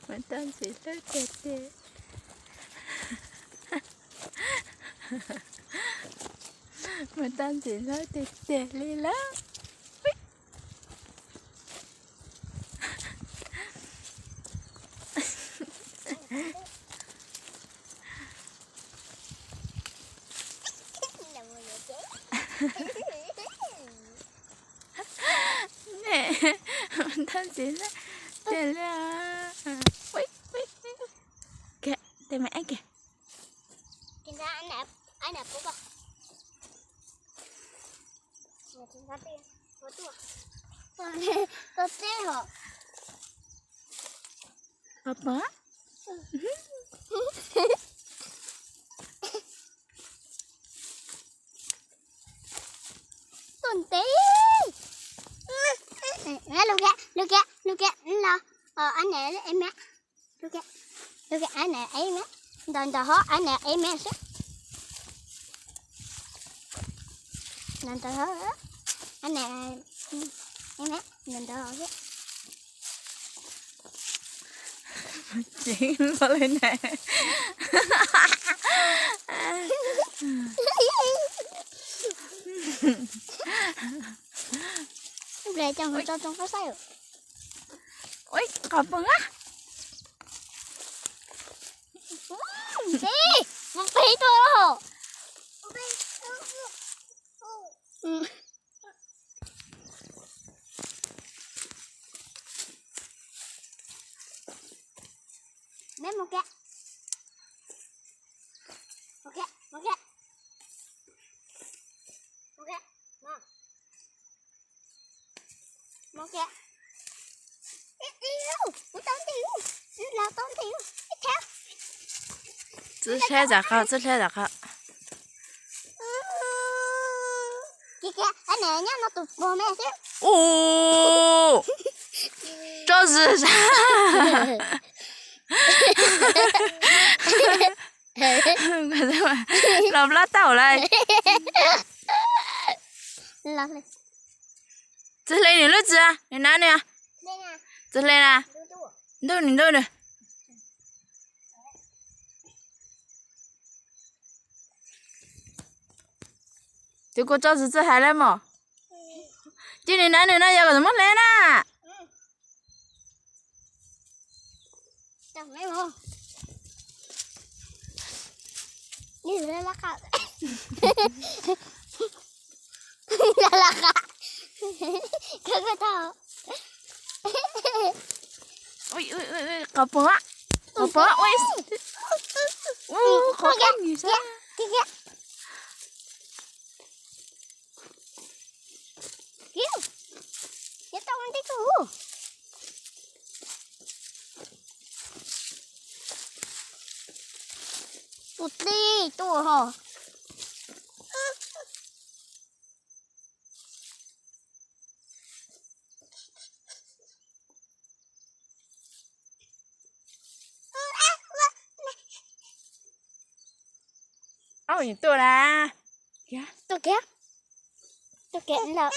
Mus tau ntxim hlub tiag tiag. Mus tau ntxim hlub tiag tiag li lawm. Mus tau ntxim hlub tiag li. Kiag, tes me eb kiag. Qos pom. Tuaj ntev. Lub kiag, lub kiag, lub kiag los. Ab niam, ab niam, ab niam, ab niam, ab niam xwb. Ab niam, ab niam, ab niam, ab niam xwb. Ceev los li na. Ua, qos pom a. Ntxim, mus pem tuaj. Neb mus kiag. Mus kiag, mus kiag. Mus kiag, mus. Mus kiag. Txwb hlab tom qab, txwb hlab tom qab. Kiag kiag, ab niam nyob no tus puag me xwb. Ub, tsob zis. Los plab tau lawm. Txwv hle nws lub txiv, nws nav nws. Txwv hle na. Ntuj nws ntuj nws. Tus kuv tso txiv txwv hais lawm mos. Cia nws nav nws no yog kom muab hle na. Qos pom, qos pom, ua, qos pom nws xwb. Tus tij tuaj ho. Au, tuaj na. Tuaj kiag. Tuaj kiag lawm.